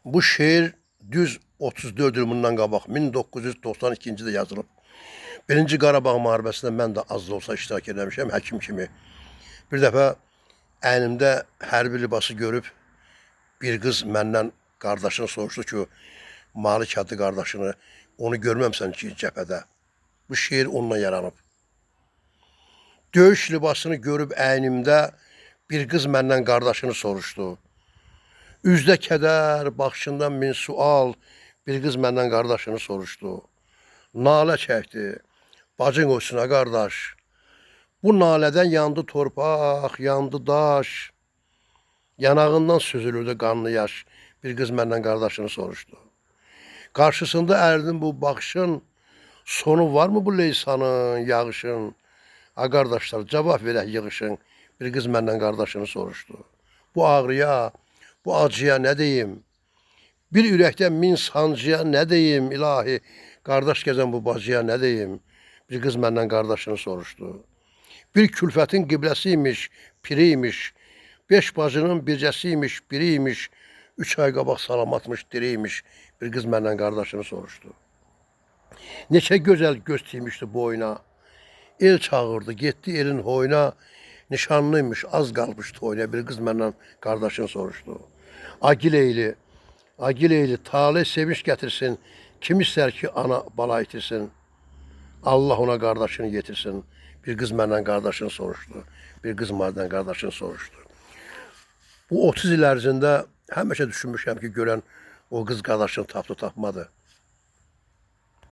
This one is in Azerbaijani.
Bu şeir düz 34 il bundan qabaq 1992-ci ildə yazılıb. Birinci Qarabağ müharibəsində mən də az da olsa iştirak eləmişəm həkim kimi. Bir dəfə əynimdə hərbi libası görüb bir qız məndən qardaşını soruşdu ki, Malik adlı qardaşını, onu görməmsən ki cəbhədə. Bu şeir onunla yaranıb. Döyüş libasını görüb əynimdə bir qız məndən qardaşını soruşdu. Üzdə kədər, baxışından min sual, bir qız məndən qardaşını soruşdu. Nalə çəkdi, bacın qoysun ha qardaş. Bu nalədən yandı torpaq, yandı daş. Yanağından süzülürdü qanlı yaş. Bir qız məndən qardaşını soruşdu. Qarşısında ərinin bu baxışın, sonu varmı bu leysanın, yağışın? A qardaşlar, cavab verək yığışın. Bir qız məndən qardaşını soruşdu. Bu ağrıya, bu acıya nə deyim? Bir ürəkdə min sancıya nə deyim, ilahi? Qardaş gəzən bu bacıya nə deyim? Bir qız məndən qardaşını soruşdu. Bir külfətin qibləsiymiş, piriymiş. Beş bacının bircəsiymiş, biriymiş. 3 ay qabaq salamatmış, diriymiş. Bir qız məndən qardaşını soruşdu. Neçə gözəl göz tikmişdi boyuna. El çağırdı, getdi elin hoyuna. Nişanlıymış, az qalmış toyuna. Bir qız məndən qardaşını soruşdu. Agil eyli, agil eyli, talih sevinç gətirsin. Kim istər ki, ana bala itirsin? Allah ona qardaşını yetirsin. Bir qız məndən qardaşını soruşdu. Bir qız məndən qardaşını soruşdu. Bu 30 il ərzində həmişə düşünmüşəm ki, görən o qız qardaşını tapdı, tapmadı.